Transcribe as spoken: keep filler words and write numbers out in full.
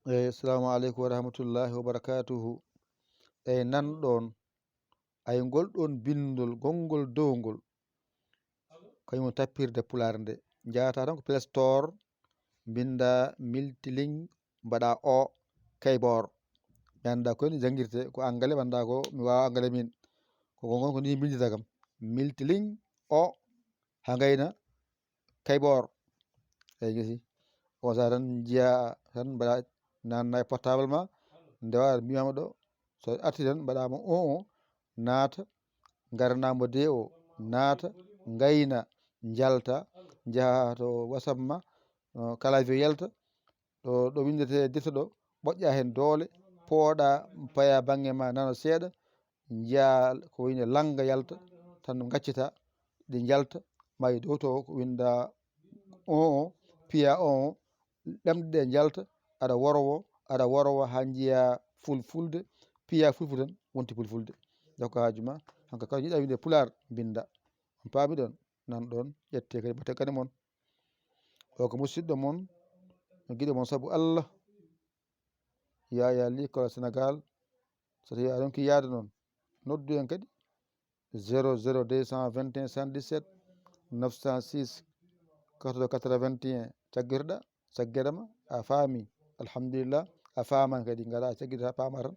Eyi, assalamu aleykum wa rahmatullahi wa barakatuhu. Eyi, nan ɗon, ay ngol ɗon bindol, gonngol downgol, kañum tappirde pulaar nde. Njahata tan ko Play Store, mbinnda Multiling, mbaɗa o, keyboard. Mi annda ko ni janngirte, ko angale, mi annda ko, mi waawa angale min. Ko gonngol ko ni mbinndita kam. Multiling, o, haa ngayna, keyboard. Eyi, gisi. On saaha tan njiya tan mbaɗa, nanna e portable ma, ndewa, mbiyama ɗo, so arti tan mbaɗama o, o, naata, ngarnamo de o, naata, ngayna, njalta, njaha to WhatsApp ma, o, clavier yalta, ɗo, ɗo windete dirta ɗo, ɓoƴƴa hen doole, pooɗa, paya bannge ma nano seeɗa, njiya ko woni langa yalta, tan gaccita, ɗi njalta, ma e dow to ko winda o, o, piya o, o, ɗemɗe ɗe njalta, aɗa worwo, aɗa worwo haa njiya fulfulde, piya fulfulde tan wonti fulfulde. Jokka haaju ma, hanka kala jiɗa winde pulaar, mbinda. On paami ɗon, nan ɗon, ƴette kadi batte kadi mon. O ko musidɗo mon, no giɗo mon sabu Allah, Yaya Ly Kola Sénégal. So tawi a ronki yaade noon, noddu en kadi, zéro zéro deux cent vingt et un soixante-dix-sept neuf cent six quatre-vingts quatre-vingt-un, caggirɗa, caggirama, a faami, alhamdulillah, a faaman kadi, ngara caggirta, a faama tan,